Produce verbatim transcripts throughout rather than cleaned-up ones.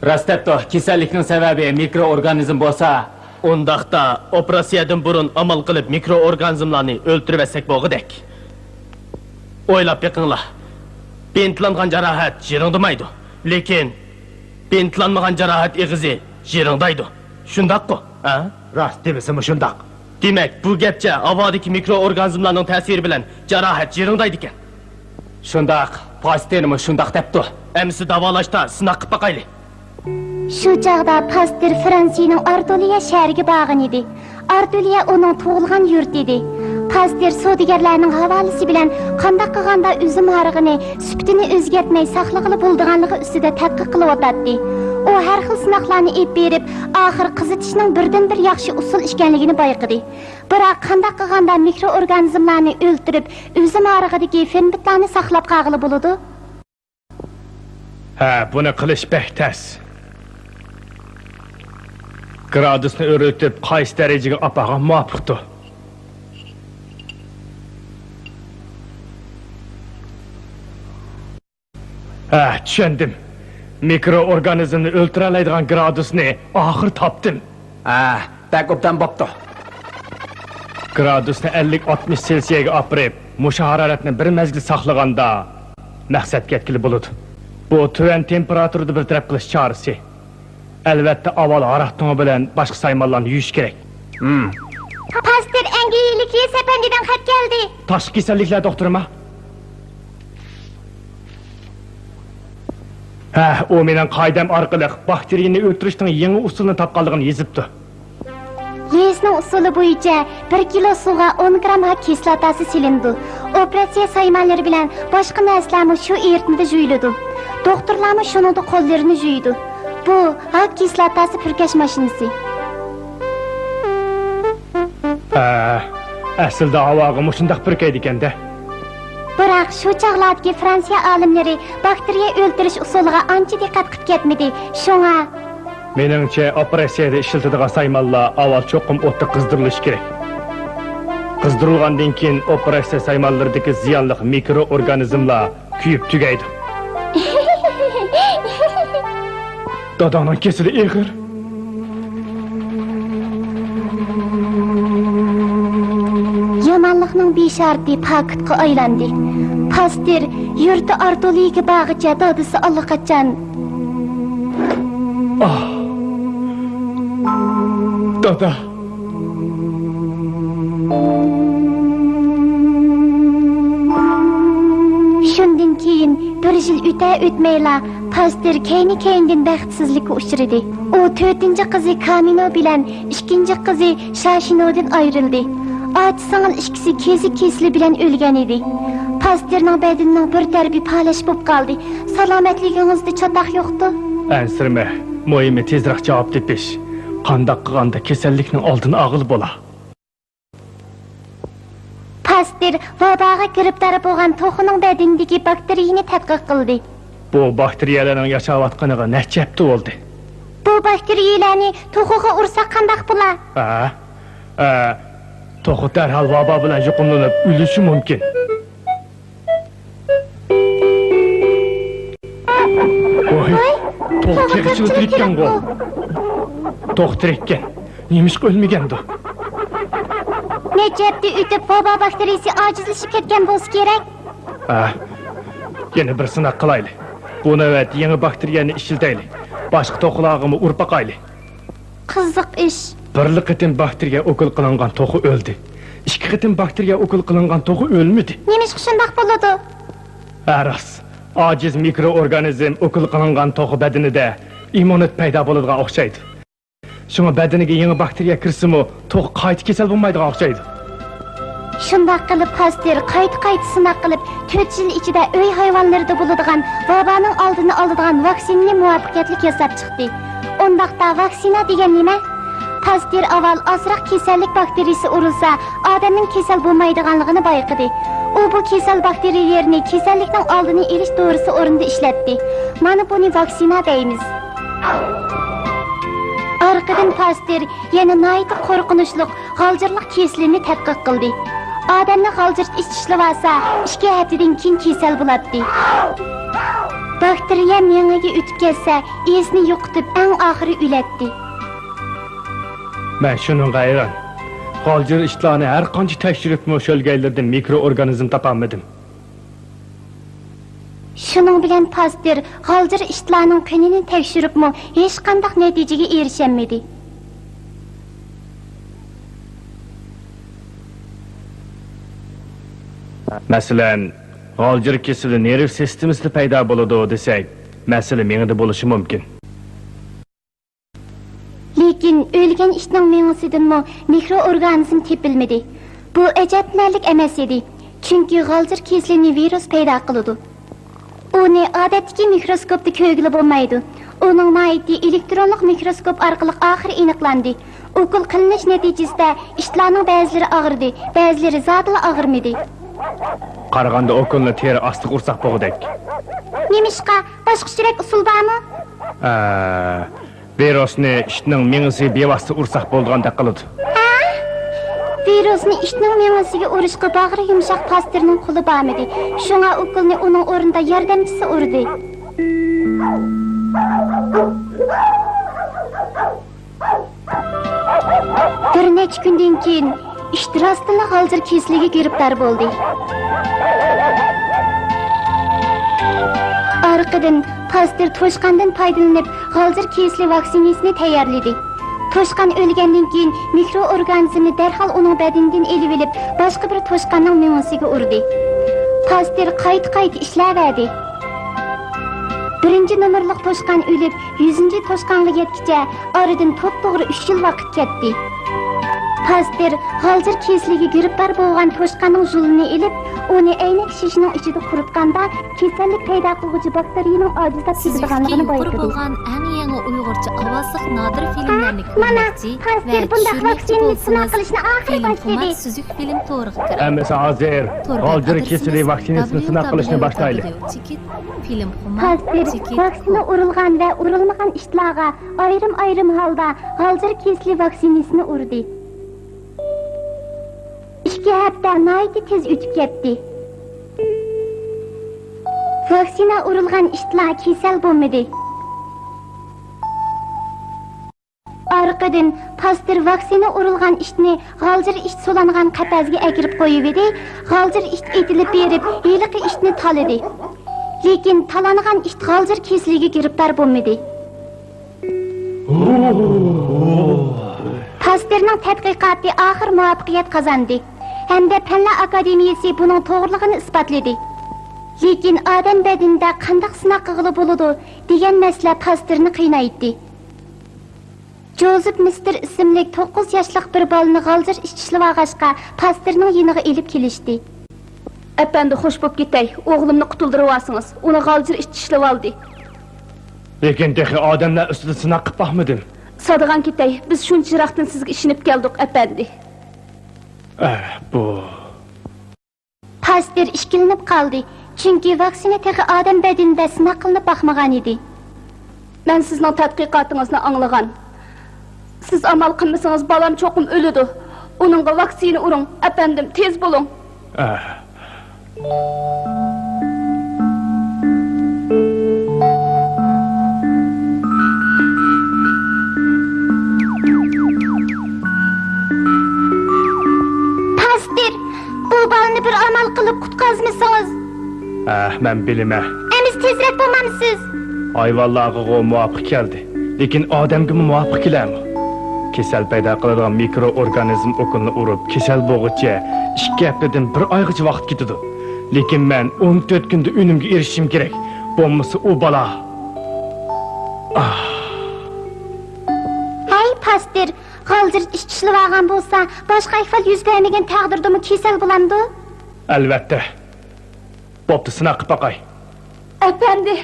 راست دەپتۇ، كېسەللىكنىڭ سەۋەبى مىكرو ئورگانىزم بولسا. ئۇنداقتا، ئوپېراتسىيەدىن بۇرۇن ئامال قىلىپ مىكرو ئورگانىزملارنى ئۆلتۈرۈۋەتسەك بولغۇدەك. ئويلاپ بېقىڭلار. بىنتلانغان جاراھەت يىرىڭدىمايدۇ. لېكىن بىنتلانمىغان جاراھەت ئېغىزى يىرىڭدايدۇ. شۇنداققۇ؟ ھە؟ راست دېمىسىمۇ شۇنداق. دېمەك، بۇ گەپچە ھاۋادىكى مىكرو ئورگانىزملارنىڭ تەسىرى بىلەن جاراھەت يىرىڭدايدىكەن. شۇنداق، پاستېرمۇ شۇنداق دەپتۇ. ئەمىسە داۋالاشتا سىناق قىپ باقايلى. شۇ چاغدا پاستېر فرانسىيىنىڭ ئارتولىيە شەھىرىگە بارغان ئىدى. ئارتولىيە ئۇنىڭ تۇغۇلغان يۇرتى ئىدى. پاستېر سودىگەرلەرنىڭ ھاۋالىسى بىلەن قانداق قىلغاندا ئۈزۈم ھارىقىنى سۈپىتىنى ئۆزگەرتمەي ساقلىغىلى بولىدىغانلىقى ئۈستىدە تەتقىق قىلىۋاتاتتى. ئۇ ھەر خىل سىناقلارنى ئېلىپ بېرىپ، ئاخىر قىزىتىشنىڭ بىردىنبىر ياخشى ئۇسۇل ئىكەنلىكىنى بايقىدى. بىراق، قانداق قىلغاندا مىكرو ئورگانىزملارنى ئۆلتۈرۈپ، ئۈزۈم ھارىقىدىكى فېرمېنتلارنى ساقلاپ قالغىلى بولىدۇ؟ ھە، بۇنى قىلىش بەك تەس. گرادۇسنى ئۆرلىتىپ، قايسى دەرىجىگە ئاپارغان مۇۋاپىقتۇ؟ ھە، چۈشەندىم. مىكرو ئورگانىزمنى ئۆلتۈرەلەيدىغان گرادۇسنى ئاخىر تاپتىم. ھە، بەك ئوبدان بوپتۇ. گرادۇسنى ئەللىك ئاتمىش سېلسىيەگە ئاپىرىپ، مۇشۇ ھارارەتنى بىر مەزگىل ساقلىغاندا، مەقسەتكە يەتكىلى بولىدۇ. بۇ تۆۋەن تېمپېراتۇرىدا بىر تەرەپ قىلىش چارىسى. ئەلۋەتتە، ئاۋۋال ھاراق تۇڭى بىلەن باشقا سايمانلارنى يۇيۇش كېرەك. ھىم. پاستېر ئەنگلىيەلىك رىيس ئەپەندىدىن خەت كەلدى. تاشقى كېسەللىكلەر دوختۇرىما؟ ھە، ئۇ مېنىڭ قائىدەم ئارقىلىق باكتېرىيەنى ئۆلتۈرۈشنىڭ يېڭى ئۇسۇلىنى تاپقانلىقىنى يېزىپتۇ. رىيسنىڭ ئۇسۇلى بويىچە بىر كىلو سۇغا ئون گرام ھاك كىسلاتاسى سېلىنىدۇ. ئوپېراتسىيە سايمانلىرى بىلەن باشقا نەرسىلەرمۇ شۇ ئېرىتمىدە يۇيۇلىدۇ. دوختۇرلارمۇ شۇنىڭدا قوللىرىنى يۇيىدۇ. بۇ ھاك كىسلاتاسى پۈركەش ماشىنىسى. ھە، ئەسلىدە ھاۋاغا مۇشۇنداق پۈركەيدىكەن-دە. بىراق، شۇ چاغلاردىكى فرانسىيە ئالىملىرى باكتېرىيە ئۆلتۈرۈش ئۇسۇلىغا ئانچە دىققەت قىلىپ كەتمىدى. شۇڭا. مېنىڭچە، ئوپېراتسىيەدە ئىشلىتىدىغان سايمانلار ئاۋۋال چوقۇم ئوتتا قىزدۇرۇلۇشى كېرەك. قىزدۇرۇلغاندىن كېيىن، ئوپېراتسىيە سايمانلىرىدىكى زىيانلىق مىكرو ئورگانىزملار كۆيۈپ تۈگەيدۇ. داداڭنىڭ كېسىلى ئېغىر. يامانلىقنىڭ بېشارىتى پاكىتقا ئايلاندى. پاستېر يۇرتى ئارتولىيىگە بارغىچە دادىسى ئاللىقاچان. ئاھ. دادا. شۇندىن كېيىن بىر يىل ئۆتە-ئۆتمەيلا، پاستېر كەينى-كەينىدىن بەختسىزلىككە ئۇچرىدى. ئۇ تۆتىنچى قىزى كامىنو بىلەن ئىككىنچى قىزى شاشىنودىن ئايرىلدى. ئاچا-سىڭىل ئىككىسى كېزىك كېسىلى بىلەن ئۆلگەن ئىدى. پاستېرنىڭ بەدىنىنىڭ بىر تەرىپى پالەچ بولۇپ قالدى. سالامەتلىكىڭىزدە چاتاق يوقتۇ؟ ئەنسىرىمە، مۇھىمى تېزرەك جاۋاب تېپىش. قانداق قىلغاندا كېسەللىكنىڭ ئالدىنى ئالغىلى بولا؟ پاستېر ۋاباغا گىرىپتار بولغان توخۇنىڭ بەدىنىدىكى باكتېرىيىنى تەتقىق قىلدى. بۇ باكتېرىيەلەرنىڭ ياشاۋاتقىنىغا نەچچە ھەپتە بولدى. بۇ باكتېرىيەلەرنى توخۇغا ئۇرساق قانداق بولا؟ ھە؟ ھە، توخۇ دەرھال ۋابا بىلەن يۇقۇملىنىپ ئۆلۈشى مۇمكىن. ۋاي، ۋاي، توخۇ توخۇ تېخىچىلا تىرىككەنغۇ. تىرىككەنغۇ. توخۇ تىرىككەن. نېمىشقا ئۆلمىگەندۇ؟ نەچچە ھەپتە ئۆتۈپ، ۋابا باكتېرىيىسى ئاجىزلىشىپ كەتكەن بولسا كېرەك. ھە، يەنە بىر سىناق قىلايلى. بۇ نۆۋەت يېڭى باكتېرىيەنى ئىشلىتەيلى. باشقا توخۇلارغىمۇ ئۇرۇپ باقايلى. قىزىق ئىش. بىرلا قېتىم باكتېرىيە ئوكۇل قىلىنغان توخۇ ئۆلدى. ئىككى قېتىم باكتېرىيە ئوكۇل قىلىنغان توخۇ ئۆلمىدى. نېمىشقا شۇنداق بولىدۇ؟ ھە، راست. ئاجىز مىكرو ئورگانىزم ئوكۇل قىلىنغان توخۇ بەدىنىدە ئىممۇنىتېت پەيدا بولىدىغان ئوخشايدۇ. شۇڭا بەدىنىگە يېڭى باكتېرىيە كىرسىمۇ، توخۇ قايتا كېسەل بولمايدىغان ئوخشايدۇ. شۇنداق قىلىپ، پاستېر قايتا-قايتا سىناق قىلىپ، تۆت يىل ئىچىدە ئۆي ھايۋانلىرىدا بولىدىغان ۋابانىڭ ئالدىنى ئالىدىغان ۋاكسىنىنى مۇۋەپپەقىيەتلىك ياساپ چىقتى. ئۇنداقتا ۋاكسىنا دېگەن نېمە؟ پاستېر ئاۋۋال ئازراق كېسەللىك باكتېرىيىسى ئۇرۇلسا، ئادەمنىڭ كېسەل بولمايدىغانلىقىنى بايقىدى. ئۇ بۇ كېسەل باكتېرىيەلىرىنى كېسەللىكنىڭ ئالدىنى ئېلىش دورىسى ئورنىدا ئىشلەتتى. مانا بۇنى ۋاكسىنا دەيمىز. ئارقىدىن پاستېر يەنە ناھايىتى قورقۇنچلۇق غالجىرلىق كېسىلىنى تەتقىق قىلدى. ئادەمنى غالجىرتىپ ئىچىشلىۋالسا، ئىككى ھەپتىدىن كېيىن كېسەل بولاتتى. باكتېرىيە مېڭىگە ئۆتۈپ كەتسە، ئىسىنى يوقىتىپ، ئەڭ ئاخىرى ئۆلەتتى. مەن شۇنىڭغا ھەيران. غالجىر ئىتلارنى ھەر قانچە تەكشۈرۈپمۇ، شۆلگەيلىرىدىن مىكرو ئورگانىزم تاپالمىدىم. شۇنىڭ بىلەن پاستېر غالجىر ئىتلارنىڭ قېنىنى تەكشۈرۈپمۇ، ھېچقانداق نەتىجىگە ئېرىشەلمىدى. مەسىلەن، غالجىر كېسىلى نېرۋا سىستېمىسىدا پەيدا بولىدۇ دېسەك، مەسىلە مېڭىدە بولۇشى مۇمكىن. لېكىن ئۆلگەن ئىتنىڭ مېڭىسىدىنمۇ مىكرو ئورگانىزم تېپىلمىدى. بۇ ئەجەبلىنەرلىك ئەمەس ئىدى، چۈنكى غالجىر كېسىلىنى ۋىرۇس پەيدا قىلىدۇ. ئۇنى ئادەتتىكى مىكروسكوپتا كۆرگىلى بولمايدۇ. ئۇنىڭ ماھىيىتى ئېلېكترونلۇق مىكروسكوپ ئارقىلىق ئاخىرى ئېنىقلاندى. ئوكۇل قىلىنىش نەتىجىسىدە ئىتلارنىڭ بەزىلىرى ئاغرىدى، بەزىلىرى زادىلا ئاغرىمىدى. قارىغاندا ئوكۇلنى تېرە ئاستىغا ئۇرساق بولغۇدەك. نېمىشقا؟ باشقىچىرەك ئۇسۇل بارمۇ؟ ئە، ۋىرۇسنى ئىتنىڭ مېڭىسىگە بىۋاسىتە ئۇرساق بولىدىغاندەك قىلىدۇ. ھە؟ ۋىرۇسنى ئىتنىڭ مېڭىسىگە ئۇرۇشقا باغرى يۇمشاق پاستېرنىڭ قولى بارمىدى. شۇڭا ئوكۇلنى ئۇنىڭ ئورنىدا ياردەمچىسى ئۇردى. بىر نەچچە كۈندىن كېيىن ئىت راستتىنلا غالجىر كېسىلىگە گىرىپتار بولدى. ئارقىدىن پاستېر توشقاندىن پايدىلىنىپ، غالجىر كېسىلى ۋاكسىنىسىنى تەييارلىدى. توشقان ئۆلگەندىن كېيىن، مىكرو ئورگانىزمنى دەرھال ئۇنىڭ بەدىنىدىن ئېلىۋېلىپ، باشقا بىر توشقاننىڭ مېڭىسىگە ئۇردى. پاستېر قايتا-قايتا ئىشلەۋەردى. بىرىنچى نومۇرلۇق توشقان ئۆلۈپ، يۈزىنچى توشقانغا يەتكىچە ئارىدىن توپتوغرا ئۈچ يىل ۋاقىت كەتتى. پاستېر غالجىر كېسىلىگە گىرىپتار بولغان توشقاننىڭ ژۇلىنى ئېلىپ، ئۇنى ئەينەك شېشىنىڭ ئىچىدە قۇرۇتقاندا، كېسەللىك پەيدا قىلغۇچى باكتېرىيىنىڭ ئاجىزلاپ كېتىدىغانلىقىنى بايقىدى. يۇقىرى بولغان ئەڭ يېڭى ئۇيغۇرچە ئاۋازلىق نادىر فىلىملەرنى كۆرمەكچى ۋە چۈشۈرمەكچى بولسىڭىز، فىلىمخۇمار سۈزۈك فىلىم تورىغا كىرىڭ. ئەمىسە ھازىر غالجىر كېسىلى ۋاكسىنىسىنى سىناق قىلىشنى باشلايلى. پاستېر ۋاكسىنا ئۇرۇلغان ۋە ئۇرۇلمىغان ئىتلارغا ئايرىم-ئايرىم ھالدا غالجىر كېسىلى ۋاكسىنىسىنى ئۇردى. ئىككى ھەپتە ناھايىتى تېز ئۆتۈپ كەتتى. ۋاكسىنا ئۇرۇلغان ئىتلار كېسەل بولمىدى. ئارقىدىن پاستېر ۋاكسىنا ئۇرۇلغان ئىتنى غالجىر ئىت سولانغان قەپەسكە ئەكىرىپ قويۇۋىدى، غالجىر ئىت ئېتىلىپ بېرىپ، ھېلىقى ئىتنى تالىدى. لېكىن تالانغان ئىت غالجىر كېسىلىگە گىرىپتار بولمىدى. پاستېرنىڭ تەتقىقاتى ئاخىر مۇۋەپپەقىيەت قازاندى ھەمدە پەنلەر ئاكادېمىيەسى بۇنىڭ توغرىلىقىنى ئىسپاتلىدى. لېكىن ئادەم بەدىنىدە قانداق سىناق قىلغىلى بولىدۇ دېگەن مەسىلە پاستېرنى قىينايتتى. جوزېپ مىستېر ئىسىملىك توققۇز ياشلىق بىر بالىنى غالجىر ئىت چىشلىۋالغاچقا، پاستېرنىڭ يېنىغا ئېلىپ كېلىشتى. ئەپەندى، خوش بوپ كېتەي، ئوغلۇمنى قۇتۇلدۇرۇۋالسىڭىز، ئۇنى غالجىر ئىت چىشلىۋالدى. لېكىن تېخى ئادەملەر ئۈستىدە سىناق قىلىپ باقمىدىم. سادىغان كېتەي، بىز شۇنچە يىراقتىن سىزگە ئىشىنىپ كەلدۇق، ئەپەندى. ئە، بۇ. پاستېر ئىككىلىنىپ قالدى، چۈنكى ۋاكسىنا تېخى ئادەم بەدىنىدە سىناق قىلىنىپ باقمىغانىدى. مەن سىزنىڭ تەتقىقاتىڭىزنى ئاڭلىغان. سىز ئامال قىلمىسىڭىز، بالام چوقۇم ئۆلىدۇ. ئۇنىڭغا ۋاكسىنا ئۇرۇڭ، ئەپەندىم، تېز بولۇڭ. ئە. پاستېر، بۇ بالىنى بىر ئامال قىلىپ قۇتقازمىسىڭىز. ئەھ، مەن بىلىمەن. ئەمىسە تېزرەك بولمامسىز؟ ھايۋانلارغىغۇ مۇۋاپىق كەلدى، لېكىن ئادەمگىمۇ مۇۋاپىق كېلەرمۇ؟ كېسەل پەيدا قىلىدىغان مىكرو ئورگانىزم ئوكۇلنى ئۇرۇپ، كېسەل بولغۇچە ئىككى ھەپتىدىن بىر ئايغىچە ۋاقىت كېتىدۇ. لېكىن مەن ئون تۆت كۈندە ئۈنۈمگە ئېرىشىشىم كېرەك. بولمىسا ئۇ بالا. ئاھ. ھەي، پاستېر، غالجىر ئىت چىشلىۋالغان بولسا، باشقا ئەھۋال يۈز بەرمىگەن تەقدىردىمۇ كېسەل بولامدۇ؟ ئەلۋەتتە. بوپتۇ، سىناق قىلىپ باقاي. ئەپەندى!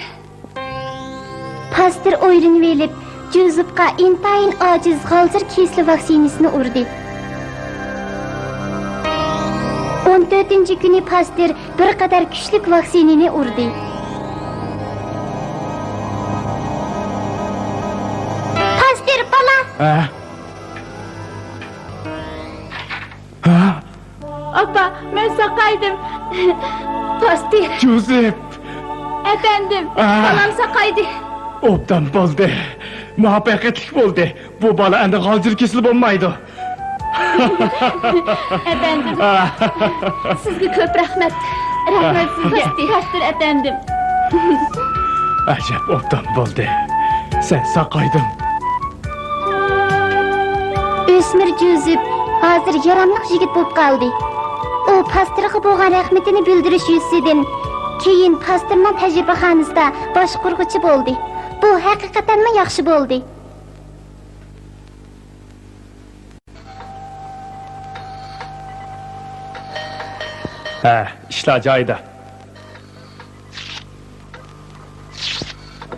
پاستېر ئويلىنىۋېلىپ، جوزېپقا ئىنتايىن ئاجىز غالجىر كېسىلى ۋاكسىنىسىنى ئۇردى. ئون تۆتىنچى كۈنى پاستېر بىر قەدەر كۈچلۈك ۋاكسىنىنى ئۇردى. پاستېر، بالا! ھە؟ ھە؟ ئاپا، مەن ساقايدىم. پاستېر. جوزېپ! ئەپەندىم، ئا. بالام ساقايدى. ئوبدان بولدى. مۇۋەپپەقىيەتلىك بولدى. بۇ بالا ئەمدى غالجىر كېسىلى بولمايدۇ. ئەپەندىم، ئا. سىزگە كۆپ رەھمەت. رەھمەت سىزگە، تەقدىر ئەپەندىم. ئەجەب ئوبدان بولدى. سەن ساقايدىڭ. ئۆسمۈر جوزېف ھازىر ياراملىق يىگىت بولۇپ قالدى. ئۇ پاستېرغا بولغان رەھمىتىنى بىلدۈرۈش يۈزىسىدىن كېيىن پاستېرنىڭ تەجرىبىخانىسىدا باشقۇرغۇچى بولدى. بۇ ھەقىقەتەنمۇ ياخشى بولدى. ھە، ئىشلار جايىدا.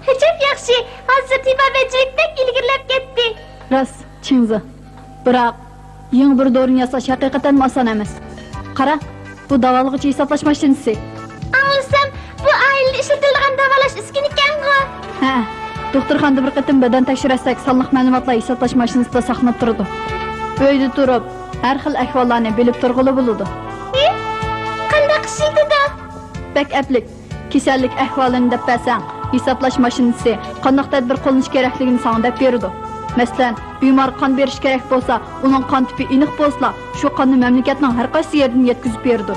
ئەجەب ياخشى، ھازىر تېبابەتچىلىك بەك ئىلگىرىلەپ كەتتى. راست، چىڭزى. بىراق، يېڭى بىر دورىنى ياساش ھەقىقەتەنمۇ ئاسان ئەمەس. قارا، بۇ داۋالىغۇچى ھېسابلاش ماشىنىسى. ئاڭلىسام، بۇ ئائىلىدە ئىشلىتىلىدىغان داۋالاش ئۈسكۈنە ئىكەنغۇ؟ ھە، دوختۇرخانىدا بىر قېتىم بەدەن تەكشۈرەتسەك، سانلىق مەلۇماتلار ھېسابلاش ماشىنىسىدا ساقلىنىپ تۇرىدۇ. ئۆيدە تۇرۇپ، ھەر خىل ئەھۋاللارنى بىلىپ تۇرغىلى بولىدۇ. ھە؟ قانداق ئىشلىتىدۇ؟ بەك ئەپلىك. كېسەللىك ئەھۋالىنى دەپ بەرسەڭ، ھېسابلاش ماشىنىسى قانداق تەدبىر قوللىنىش كېرەكلىكىنى ساڭا دەپ بېرىدۇ. مەسىلەن، بىمارغا قان بېرىش كېرەك بولسا، ئۇنىڭ قان تىپى ئېنىق بولسىلا، شۇ قاننى مەملىكەتنىڭ ھەر قايسى يېرىدىن يەتكۈزۈپ بېرىدۇ.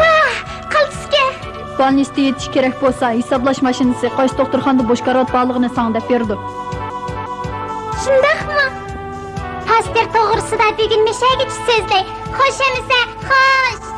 ۋاھ، قالتىسكەن! بالنىستتا يېتىش كېرەك بولسا، ھېسابلاش ماشىنىسى قايسى دوختۇرخانىدا بوش كارىۋات بارلىقىنى ساڭا دەپ بېرىدۇ. شۇنداقمۇ؟ پاستېر توغرىسىدا بۈگۈن مۇشەگىچە سۆزلەي. خوش ئەمىسە، خوش!